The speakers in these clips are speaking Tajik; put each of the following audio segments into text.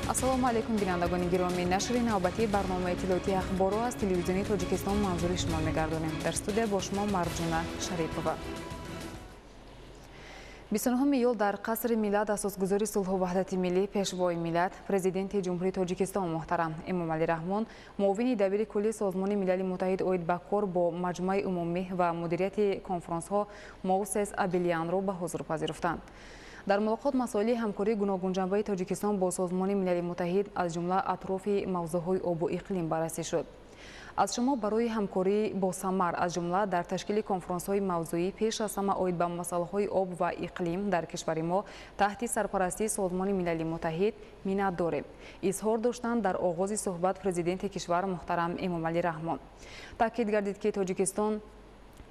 Ассалому алайкум, бинандагони гиромӣ. Нашри навбатии барномаи иттилоотии Ахборро аз телевизиони Тоҷикистон манзури шумо мегардонем. Дар студия бо шумо Марҷуна Шарипова. 29 июл дар Қасри Миллат асосгузори сулҳу ваҳдати миллӣ, Пешвои миллат, Президенти Ҷумҳурии Тоҷикистон муҳтарам Эмомалӣ Раҳмон муовини дабири кулли Созмони Милали Муттаҳид оид ба кор бо Маҷмӯаи умумӣ ва мудирияти конфронсҳо Мовсес Абелианро ба ҳузур пазируфтанд. Дар мулоқот масоили ҳамкории гуногунҷанбаи Тоҷикистон бо Созмони Милали Муттаҳид, аз ҷумла атрофи мавзӯъҳои обу иқлим баррасӣ шуд. Аз шумо барои ҳамкории босамар, аз ҷумла дар ташкили конфронсҳои мавзӯӣ, пеш аз ҳама оид ба масъалаҳои об ва иқлим дар кишвари мо таҳти сарпарастии Созмони Милали Муттаҳид миннат дорем, изҳор доштанд дар оғози суҳбат президенти кишвар муҳтарам Эмомалӣ Раҳмон. Таъкид гардид, ки Тоҷикистон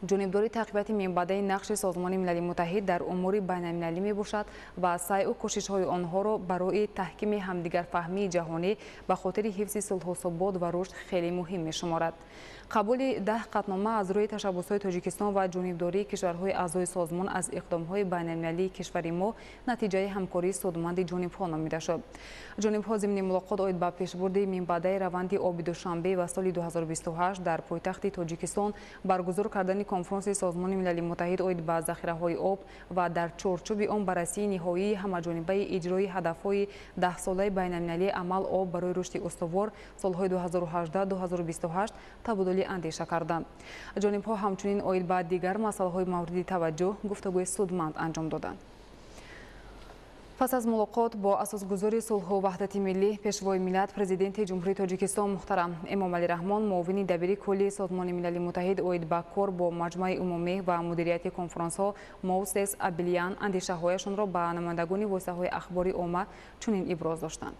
ҷонибдори тақвияти минбаъдаи нақши Созмони Милали Муттаҳид дар умури байналмилалӣ мебошад ва сайъу кӯшишҳои онҳоро барои таҳкими ҳамдигарфаҳмии ҷаҳонӣ ба хотири ҳифзи сулҳу субот ва рушд хеле муҳим мешуморад. Қабули 10 қатънома аз рӯи ташаббусҳои Тоҷикистон ва ҷонибдории кишварҳои аъзои созмон аз иқдомҳои байналмилалии кишвари мо натиҷаи ҳамкории судманди ҷонибҳо номида шуд. Ҷонибҳо зимни мулоқот оид ба пешбурди минбаъдаи раванди оби Душанбе ва соли 2028 дар пойтахти Тоҷикистон баргузор кардани конфронси Созмони Милали Муттаҳид оид ба захираҳои об ва дар чорчӯби он баррасии ниҳоии ҳамаҷонибаи иҷрои ҳадафҳои даҳсолаи байналмилалии амал «Об барои рушди устувор» солҳои 2018-2028 табодули андеша карданд. Ҷонибҳо ҳамчунин оид ба дигар масъалаҳои мавриди таваҷҷӯҳ гуфтугӯи судманд анҷом доданд. Пас аз мулоқот бо асосгузори сулҳу ваҳдати миллӣ, Пешвои миллат, Президенти Ҷумҳурии Тоҷикистон муҳтарам Эмомалӣ Раҳмон муовини дабири кулли Созмони Милали Муттаҳид оид ба кор бо Маҷмӯаи умумӣ ва мудирияти конфронсҳо Мовсес Абелиан андешаҳояшонро ба намояндагони воситаҳои ахбори омма чунин иброз доштанд.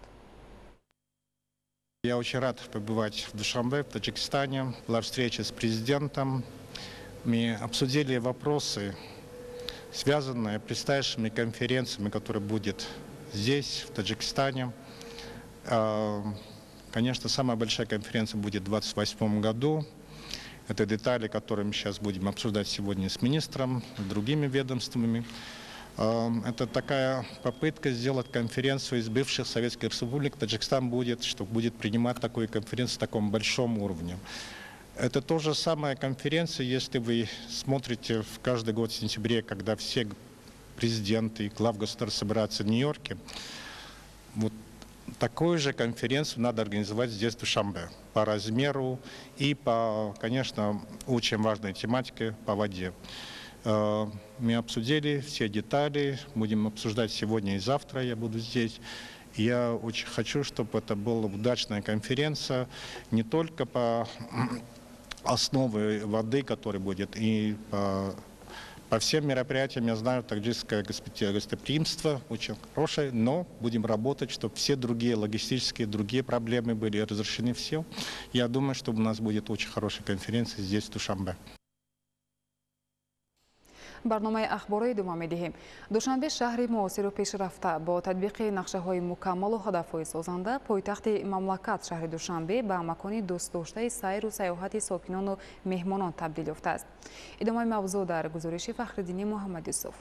Я очень рад побывать в Душанбе, в Таджикистане. Была встреча с президентом. Мы обсудили вопросы, связанные с предстоящими конференциями, которые будут здесь, в Таджикистане. Конечно, самая большая конференция будет в 2028 году. Это детали, которые мы сейчас будем обсуждать сегодня с министром, с другими ведомствами. Это такая попытка сделать конференцию из бывших советских республик. Таджикистан будет, что будет принимать такую конференцию в таком большом уровне. Это то же самая конференция, если вы смотрите в каждый год в сентябре, когда все президенты и глав государств собираются в Нью-Йорке. Вот такую же конференцию надо организовать здесь, в Душанбе, по размеру и по, конечно, очень важной тематике по воде. Мы обсудили все детали, будем обсуждать сегодня и завтра, я буду здесь. Я очень хочу, чтобы это была удачная конференция не только по основе воды, которая будет, и по всем мероприятиям, я знаю, таджикское гостеприимство очень хорошее, но будем работать, чтобы все другие логистические, другие проблемы были разрешены все. Я думаю, что у нас будет очень хорошая конференция здесь, в Душанбе. Барномаи Ахборро идома медиҳем. Душанбе шаҳри муосиру пешрафта. Бо татбиқи нақшаҳои мукаммалу ҳадафҳои созанда пойтахти мамлакат шаҳри Душанбе ба макони дӯстдоштаи сайру сайёҳати сокинону меҳмонон табдил ёфтааст. Идомаи мавзӯъ дар гузориши Фахриддини Муҳаммадюсуф.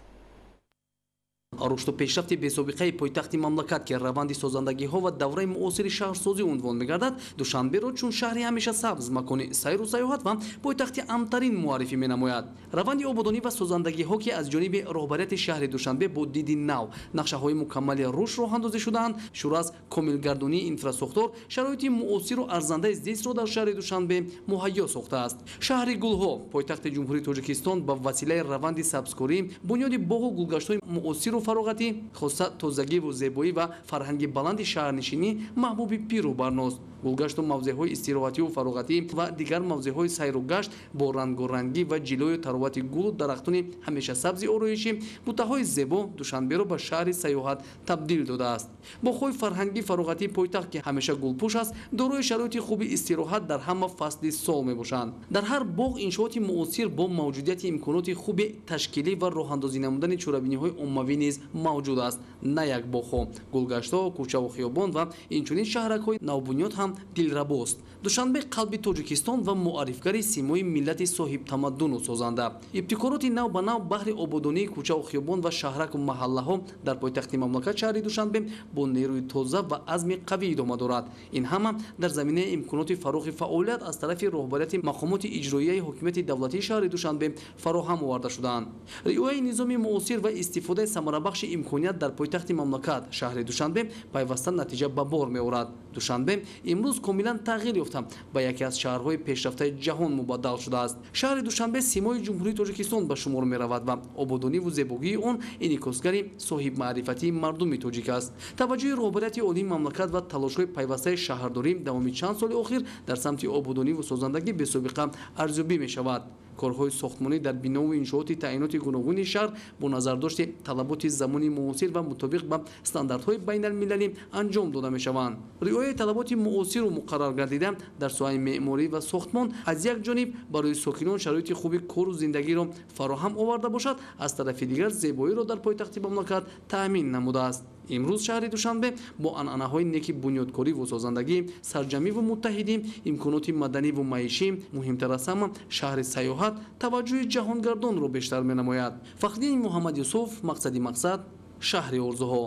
Рушду пешрафти бесобиқаи пойтахти мамлакат, ки раванди созандагиҳо ва давраи муосири шаҳрсозӣ унвон мегардад, Душанберо чун шаҳри ҳамеша сабз, макони сайру сайёҳат ва пойтахти амнтарин муаррифӣ менамояд. Раванди ободонӣ ва созандагиҳо, ки аз ҷониби роҳбарияти шаҳри Душанбе бо диди нав, нақшаҳои мукаммали рушд роҳандозӣ шудаанд, шурӯъ аз комилгардонии инфрасохтор, шароити муосиру арзандаи зистро дар шаҳри Душанбе муҳайё сохтааст. Шаҳри гулҳо, пойтахти Ҷумҳурии Тоҷикистон, ба василаи раванди сабзкорӣ, бунёди боғу гулгаштҳои муосиру фароғатӣ, хоса тозагиву зебоӣ ва фарҳанги баланди шаҳрнишинӣ маҳбуби пиру барност. Гулгашту мавзеъҳои истироҳативу фароғатӣ ва дигар мавзеъҳои сайру гашт бо рангорангӣ ва ҷилою таровати гулу дарахтони ҳамешасабзи ороишӣ, бутаҳои зебо Душанберо ба шаҳри сайёҳат табдил додааст. Боғҳои фарҳангӣ фароғатии пойтахт, ки ҳамеша гулпӯш аст, дорои шароити хуби истироҳат дар ҳама фасли сол мебошанд. Дар ҳар боғ иншооти муосир бо мавҷудияти имконоти хуби ташкилӣ ва роҳандозӣ намудани чорабиниҳои оммавӣ низ мавҷуд аст. На як боғҳо, гулгаштҳо, кӯчаву хиёбон ва инчунин шаҳракҳои навбунёд ҳам дилрабост. Душанбе қалби Тоҷикистон ва муаррифгари симои миллати соҳибтамаддуну созанда. Ибтикороти нав ба нав баҳри ободонии кӯчаву хиёбон ва шаҳраку маҳаллаҳо дар пойтахти мамлакат шаҳри Душанбе бо нерӯи тоза ва азми қавӣ идома дорад. Ин ҳама дар заминаи имконоти фарохи фаъолият аз тарафи роҳбарияти мақомоти иҷроияи ҳокимияти давлатии шаҳри Душанбе фароҳам оварда шудаанд. Риояи низоми муосир ва истифодаи самарабахши имконият дар пойтахти мамлакат шаҳри Душанбе пайваста натиҷа ба бор меорад. Душанбе имрӯз комилан тағйир ёфта ба яке аз шаҳрҳои пешрафтаи ҷаҳон мубаддал шудааст. Шаҳри Душанбе симои Ҷумҳурии Тоҷикистон ба шумор меравад ва ободониву зебогии он инъикосгари соҳибмаърифатии мардуми тоҷик аст. Таваҷҷӯҳи роҳбарияти олии мамлакат ва талошҳои пайвастаи шаҳрдорӣ давоми чанд соли охир дар самти ободониву созандагӣ бесобиқа арзёбӣ мешавад. Корҳои сохтмонӣ дар бинову иншооти таъиноти гуногуни шаҳр бо назардошти талаботи замони муосир ва мутобиқ ба стандартҳои байналмилалӣ анҷом дода мешаванд. Риояи талаботи муосиру муқаррар гардида дар соҳаи меъморӣ ва сохтмон аз як ҷониб барои сокинон шароити хуби кору зиндагиро фароҳам оварда бошад, аз тарафи дигар зебоиро дар пойтахти мамлакат таъмин намудааст. Имрӯз шаҳри Душанбе бо анъанаҳои неки бунёдкориву созандагӣ, сарҷамиву муттаҳидӣ, имконоти маданиву маишӣ, муҳимтар аз ҳама шаҳри сайёҳат таваҷҷӯҳи ҷаҳонгардонро бештар менамояд. Фахриддин Муҳаммад Юсуф, Мақсади мақсад, шаҳри орзуҳо.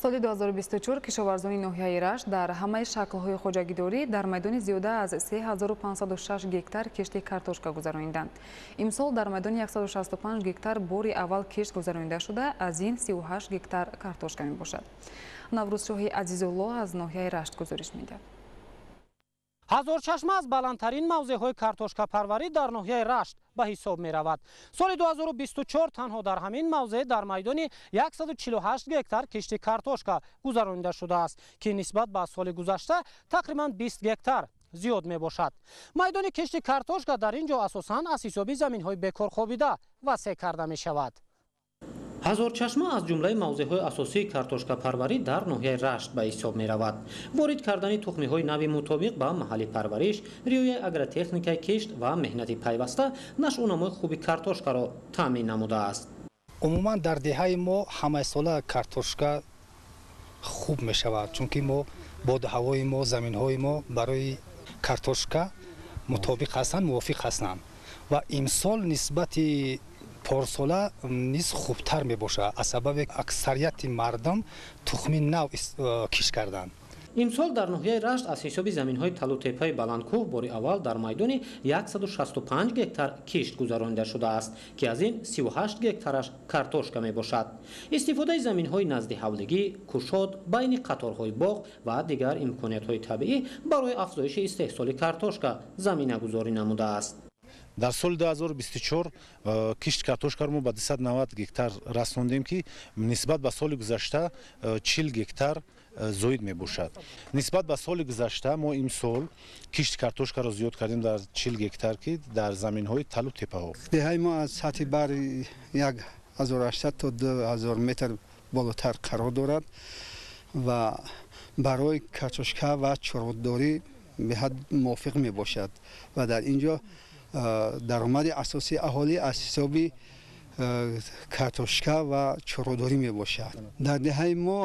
Соли 2024 кишоварзони ноҳияи Рашт дар ҳамаи шаклҳои хоҷагидорӣ дар майдони зиёда аз 3506 гектар кишти картошка гузарониданд. Имсол дар майдони 165 гектар бори аввал кишт гузаронида шуда, аз ин 38 гектар картошка мебошад. Наврӯзшоҳи Азизулло аз ноҳияи Рашт гузориш медиҳад. Ҳазорчашма аз баландтарин мавзеъҳои картошкапарварӣ дар ноҳияи Рашт ба ҳисоб меравад. Соли 2024 танҳо дар ҳамин мавзеъ дар майдони 148 гектар кишти картошка гузаронида шудааст, ки нисбат ба соли гузашта тақрибан 20 гектар зиёд мебошад. Майдони кишти картошка дар ин ҷо асосан аз ҳисоби заминҳои бекорхобида васеъ карда мешавад. Ҳазорчашма аз ҷумлаи мавзеъҳои асосии картошкапарварӣ дар ноҳияи Рашт ба ҳисоб меравад. Ворид кардани тухмиҳои нави мутобиқ ба маҳалли парвариш, риояи агротехникаи кишт ва меҳнати пайваста нашъунамои хуби картошкаро таъмин намудааст. Умуман дар деҳаи мо ҳамасола картошка хуб мешавад, чунки мо боду ҳавои мо, заминҳои мо барои картошка мутобиқ ҳастанд, мувофиқ ҳастанд ва имсол нисбати порсола низ хубтар мебошад, аз сабаби аксарияти мардум тухми нав кишт карданд. Имсол дар ноҳияи Рашт аз ҳисоби заминҳои талутепаи баландкӯҳ бори аввал дар майдони 165 гектар кишт гузаронида шудааст, ки аз ин 38 гектараш картошка мебошад. Истифодаи заминҳои назди ҳавлигӣ, кушод, байни қаторҳои боғ ва дигар имкониятҳои табиӣ барои афзоиши истеҳсоли картошка заминагузорӣ намудааст. Дар соли 2024 кишти картошкаро мо ба 290 гектар расондем, ки нисбат ба соли гузашта 40 гектар зоид мебошад. Нисбат ба соли гузашта мо имсол кишти картошкаро зиёд кардем дар 40 гектар, ки дар заминҳои талу тепаҳо. Деҳаи мо аз сатҳи баҳр 1800 то 2000 метр болотар қарор дорад ва барои картошка ва чорводорӣ беҳад мувофиқ мебошад ва дар ин ҷо даромади асосии аҳолӣ аз ҳисоби картошка ва чорводорӣ мебошад. Дар деҳаи мо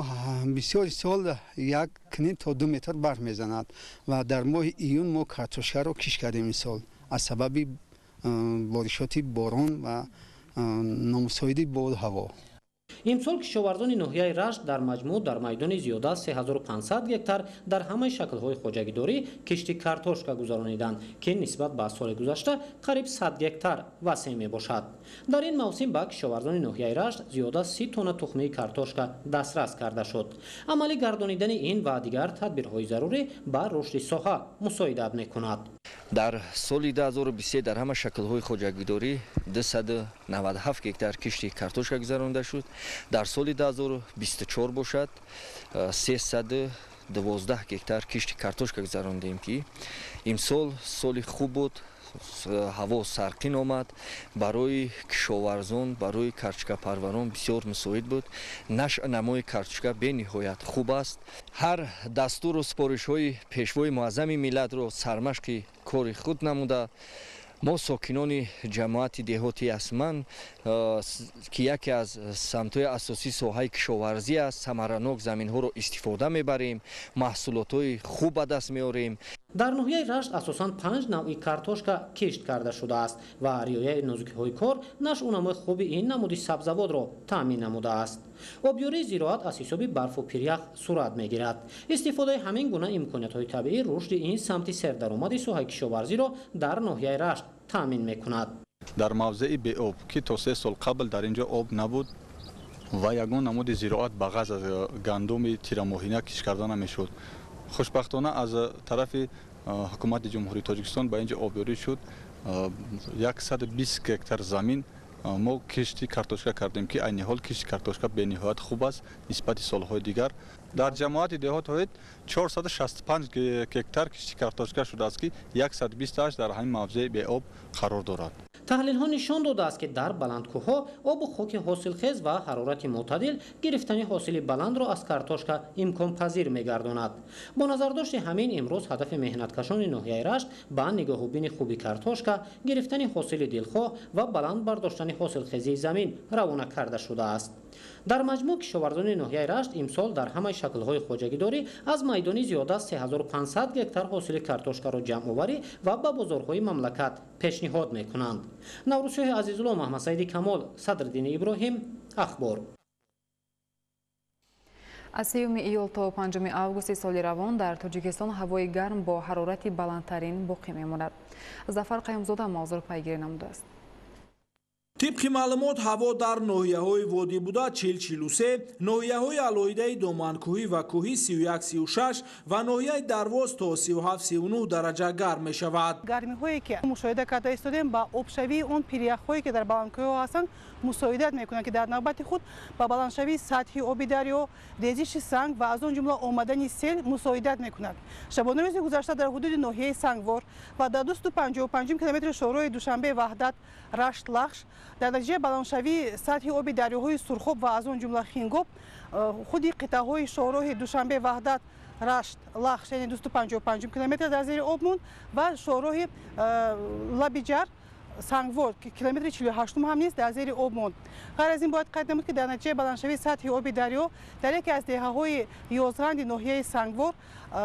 бисёри сол 1.5 то 2 метр барф мезанад ва дар моҳи июн мо картошкаро кишт кардем имсол аз сабаби боришоти борон ва номусоиди боду ҳаво. Имсол кишоварзони ноҳияи Рашт дар маҷмӯъ дар майдони зиёда аз 3500 гектар дар ҳамаи шаклҳои хоҷагидорӣ кишти картошка гузарониданд, ки нисбат ба соли гузашта қариб 100 гектар васеъ мебошад. Дар ин мавсим ба кишоварзони ноҳияи Рашт зиёда 30 тонна тухмии картошка дастрас карда шуд. Амалӣ гардонидани ин ва дигар тадбирҳои зарурӣ ба рушди соҳа мусоидат мекунад. Дар соли 2023 дар ҳама шаклҳои хоҷагидорӣ 297 гектар кишти картошка гузаронида шуд. Дар соли 2024 бошад 312 гектар кишти картошка гузарондем, ки имсол соли хуб буд, ҳаво сарқин омад, барои кишоварзон, барои картошкапарварон бисёр мусоид буд. Нашъунамои картошка бениҳоят хуб аст. Ҳар дастуру супоришҳои пешвои муаззами миллатро сармашқи кори худ намуда, Мо сокинони ҷамоати деҳоти Ясман, ки яке аз самтҳои асосии соҳаи кишоварзӣ аст, самаранок заминҳоро истифода мебарем, маҳсулотҳои хуб ба даст меорем. Дар ноҳияи Рашт асосан 5 навъи картошка кишт карда шудааст ва риояи нозукиҳои кор нашъунамои хуби ин намуди сабзавотро таъмин намудааст. Обёрии зироат аз ҳисоби барфу пирях сурат мегирад. Истифодаи ҳамин гуна имкониятҳои табиӣ рушди ин самти сердаромади соҳаи кишоварзиро дар ноҳияи Рашт таъмин мекунад. Дар мавзеи беоб, ки то 3 сол қабл дар ин ҷо об набуд ва ягон намуди зироат ба ғайр аз гандуми тирамоҳина кишт карда намешуд. Хушбахтона аз тарафи ҳукумати Ҷумҳурии Тоҷикистон ба ин ҷо обёрӣ шуд. 120 гектар замин мо кишти картошка кардем, ки айни ҳол кишти картошка бениҳоят хуб аст нисбати солҳои дигар. Дар ҷамоати деҳот ҳоид 465 гектар кишти картошка шудааст, ки 128 дар ҳамин мавзеи беоб қарор дорад. Таҳлилҳо нишон додааст, ки дар баландкӯҳҳо обу хоки ҳосилхез ва ҳарорати мӯътадил гирифтани ҳосили баландро аз картошка имконпазир мегардонад. Бо назардошти ҳамин имрӯз ҳадафи меҳнаткашони ноҳияи Рашт ба нигоҳубини хуби картошка, гирифтани ҳосили дилхоҳ ва баланд бардоштани ҳосилхезии замин равона карда шудааст. Дар маҷмӯъ кишоварзони ноҳияи Рашт имсол дар ҳамаи шаклҳои хоҷагидорӣ аз майдони зиёда аз 3500 гектар ҳосили картошкаро ҷамъоварӣ ва ба бозорҳои мамлакат пешниҳод мекунанд. Наврӯзшоҳи Азизулло, Маҳмадсаиди Камол, Садриддини Иброҳим, Ахбор. Аз 3 июл то 5 августи соли равон дар Тоҷикистон ҳавои гарм бо ҳарорати баландтарин боқӣ мемонад. Зафар Қаюмзода мавзӯъро пайгирӣ намудааст. Тибқи маълумот, ҳаво дар ноҳияҳои водӣ буда 40-43, ноҳияҳои алоҳидаи доманкӯҳӣ ва кӯҳӣ 31-36 ва ноҳияи Дарвоз то 37-39 дараҷа гарм мешавад. Гармиҳое ки мушоҳида карда истодем, ба обшавии он пиряхҳое ки дар баландкӯҳҳо ҳастанд мусоидат мекунанд, ки дар навбати худ ба баландшавии сатҳи оби дарё, резиши санг ва аз он ҷумла омадани сел мусоидат мекунад. Шабонарӯзи гузашта дар ҳудуди ноҳияи Сангвор ва дар 255 километри шоҳроҳи Душанбе Ваҳдат Рашт Лахш дар натиҷаи баландшавии сатҳи оби дарёҳои Сурхоб ва аз он ҷумла Хингоб худи қитъаҳои шоҳроҳи Душанбе Ваҳдат Рашт Лахш, яъне 255 километр дар зери об монд ва шоҳроҳи Лабиҷар Сангвор километри 48 ҳам нест дар зери об монд. Ғайр аз ин бояд қайд намуд, ки дар натиҷаи баландшавии сатҳи оби дарё дар яке аз деҳаҳои Ёзғанди ноҳияи Сангвор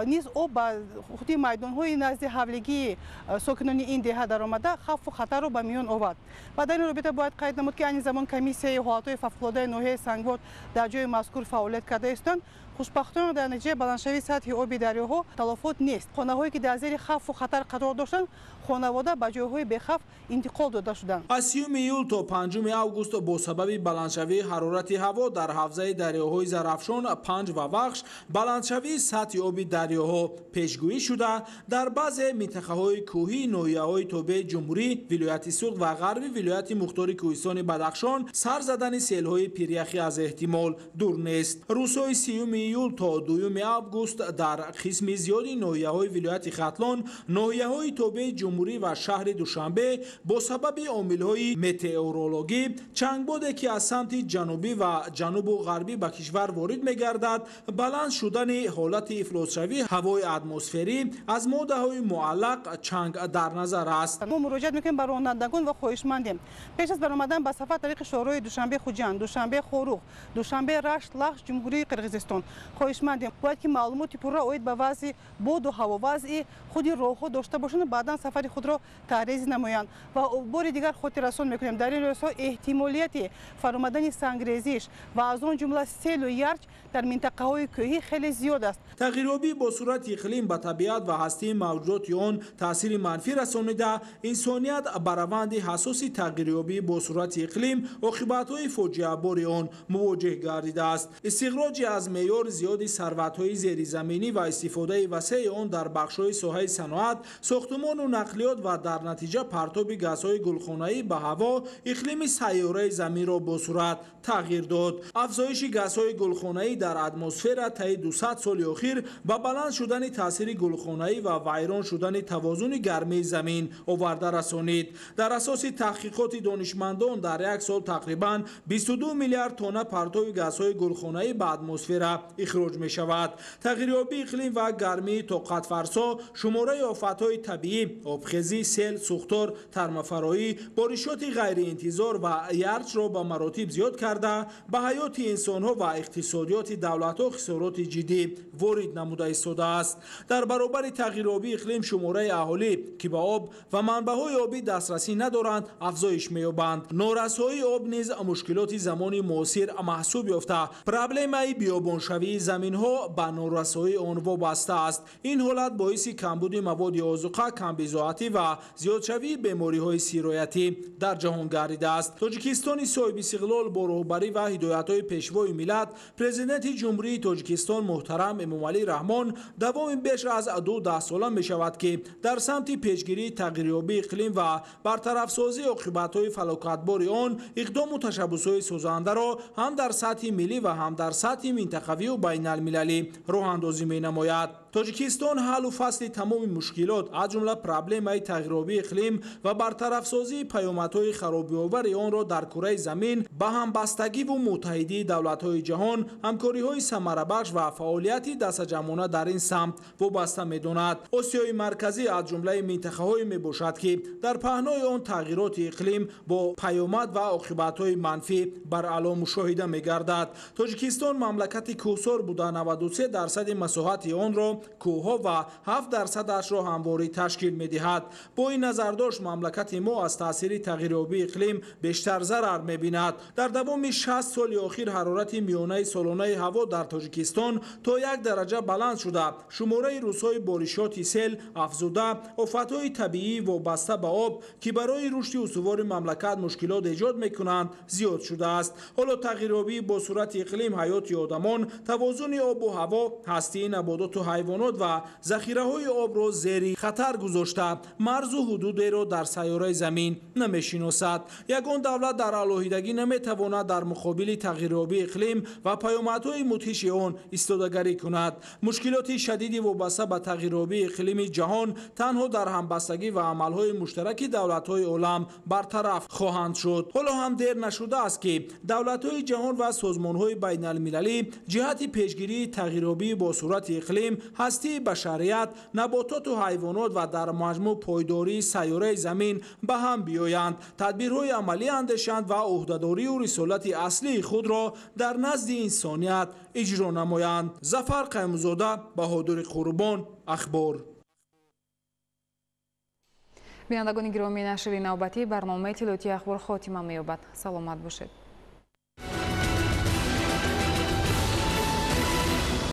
низ об ба худи майдонҳои назди ҳавлигии сокинони ин деҳа даромада хавфу хатарро ба миён овард. Ва дар ин робита бояд қайд намуд, ки айни замон комиссияи ҳолатҳои фавқулодаи ноҳияи Сангвор дар ҷои мазкур фаъолият карда истанд. Хушбахтона дар натиҷаи баландшавии сатҳи оби дарёҳо талофот нест. Хонаҳое ки дар зери хавфу хатар қарор доштанд, хонавода ба ҷойҳои бехавф интиқол дода шуданд. Аз 3 июл то 5 август бо сабаби баландшавии ҳарорати ҳаво дар ҳавзаи дарёҳои Зарафшон, Панҷ ва Вахш баландшавии сатҳи оби дарёҳо пешгӯӣ шуда, дар баъзе минтақаҳои кӯҳии ноҳияҳои тобеи ҷумҳурӣ, вилояти Суғд ва ғарби вилояти мухтори кӯҳистони Бадахшон сар задани селҳои пиряхӣ аз эҳтимол дур нест. Рӯзҳои 3 июл то 2 август дар қисми зиёди ноҳияҳои вилояти Хатлон, ноҳияҳои тобеи ҷумҳурӣ ва шаҳри Душанбе бо сабаби омилҳои метеорологӣ чангбоде ки аз самти ҷанубӣ ва ҷанубу ғарбӣ ба кишвар ворид мегардад, баланд шудани ҳолати ифлосшавии ҳавои атмосферӣ аз моддаҳои муаллақ чанг дар назар аст. Мо муроҷиат мекунем ба ронандагон ва хоҳишмандем пеш аз баромадан ба сафар тариқи шоҳроҳи Душанбе Хуҷанд, Душанбе Хоруғ, Душанбе Рашт Лахш, Ҷумҳурии Қирғизистон хоҳишмандем бояд ки маълумоти пурра оид ба вазъи боду ҳаво, вазъи худи роҳҳо дошта бошанд ва баъдан сафари худро таҳрез намоянд. Ва бори дигар хотиррасон мекунем, дар ин рӯзҳо эҳтимолияти фаромадани сангрезиш ва аз он ҷумла селу ярч дар минтақаҳои кӯҳӣ хеле зиёд аст. Тағйирёбӣ бо суръати иқлим ба табиат ва ҳастии мавҷудоти он таъсири манфӣ расонида, инсоният ба раванди ҳассоси тағйирёбӣ бо суръати иқлим оқибатҳои фоҷиабори он мувоҷеҳ гардидааст. Истиғроҷи аз меъёр зиёди сарватҳои зеризаминӣ ва истифодаи васеи он дар бахшҳои соҳаи саноат, сохтумону нақлиёт ва дар натиҷа партоби газҳои гулхонаӣ ба ҳаво иқлими сайёраи заминро бо суръат тағйир дод. Афзоиши газҳои гулхонаӣ дар атмосфера таи 200 соли охир ба баланд шудани таъсири гулхонаӣ ва вайрон шудани тавозуни гармии замин оварда расонид. Дар асоси таҳқиқоти донишмандон дар як сол тақрибан 22 миллиард тонна партови газҳои гулхонаӣ ба атмосфера ихроҷ мешавад. Тағйирёбии иқлим ва гармии тоқатфарсо шумораи офатҳои табиӣ, обхезӣ, сел, сӯхтор, тармафароӣ, боришоти ғайриинтизор ва ярчро ба маротиб зиёд карда, ба ҳаёти инсонҳо ва иқтисодиёти давлатҳо хисороти ҷиддӣ ворид намуда истодааст. Дар баробари тағйирёбии иқлим шумораи аҳолӣ, ки ба об ва манбаъҳои обӣ дастрасӣ надоранд, афзоиш меёбанд. Норасоии об низ мушкилоти замони муосир маҳсуб ёфта, проблемаи биёбоншавии заминҳо ба норасоии он вобаста аст. Ин ҳолат боиси камбуди маводи озуқа, камбизоатӣ ва зиёдшавии бемориҳои сироятӣ дар ҷаҳон гардидааст. Тоҷикистони соҳибистиқлол бо роҳбарӣ ва ҳидоятҳои Пешвои миллат, Президенти Ҷумҳурии Тоҷикистон муҳтарам Эмомалӣ Раҳмон давоми беш аз 2 даҳсола мешавад, ки дар самти пешгирии тағйирёбии иқлим ва бартарафсозии оқибатҳои фалокатбори он иқдому ташаббусҳои созандаро ҳам дар сатҳи миллӣ ва ҳам дар сатҳи минтақавию байналмилалӣ роҳандозӣ менамояд. Тоҷикистон ҳаллу фасли тамоми мушкилот, аз ҷумла проблемаи тағйирёбии иқлим ва бартарафсозии паёмадҳои харобиовари онро дар кураи замин ба ҳамбастагиву муттаҳидии давлатҳои ҷаҳон, ҳамкориҳои самарабахш ва фаъолияти дастаҷамъона дар ин самт вобаста медонад. Осиёи Марказӣ аз ҷумлаи минтақаҳое мебошад, ки дар паҳнои он тағйироти иқлим бо паёмад ва оқибатҳои манфӣ баръало мушоҳида мегардад. Тоҷикистон мамлакати кӯҳсор буда, 93% масоҳати онро кӯҳҳо ва 7%-ашро ҳамворӣ ташкил медиҳад. Бо ин назардошт мамлакати мо аз таъсири тағйирёбии иқлим бештар зарар мебинад. Дар давоми 60 соли охир ҳарорати миёнаи солонаи ҳаво дар Тоҷикистон то 1 дараҷа баланд шуда, шумораи рӯзҳои боришоти сел афзуда, офатҳои табиӣ вобаста ба об, ки барои рушди устувори мамлакат мушкилот эҷод мекунанд, зиёд шудааст. Ҳоло тағйирёбии бо суръати иқлим ҳаёти одамон, тавозуни обу ҳаво, ҳастии набототу ҳайвонот ва захираҳои обро зери хатар гузошта, марзу ҳудудеро дар сайёраи замин намешиносад. Ягон давлат дар алоҳидагӣ наметавонад дар муқобили тағйирёбии иқлим ва паёмадҳои мудҳиши он истодагарӣ кунад. Мушкилоти шадиди вобаста ба тағйирёбии иқлими ҷаҳон танҳо дар ҳамбастагӣ ва амалҳои муштараки давлатҳои олам бартараф хоҳанд шуд. Ҳоло ҳам дер нашудааст, ки давлатҳои ҷаҳон ва созмонҳои байналмилалӣ ҷиҳати пешгирии тағйирёбии бо суръати иқлим, ҳастии башарият, набототу ҳайвонот ва дар маҷмӯъ пойдории сайёраи замин ба ҳам биёянд, тадбирҳои амалӣ андешанд ва ӯҳдадорию рисолати аслии худро дар назди инсоният иҷро намоянд. Зафар Қаймузода, Баҳодури Қурбон, Ахбор. Бинандагони гиромӣ, нашри навбатии барномаи иттилоотии Ахбор хотима меёбад. Саломат бошед.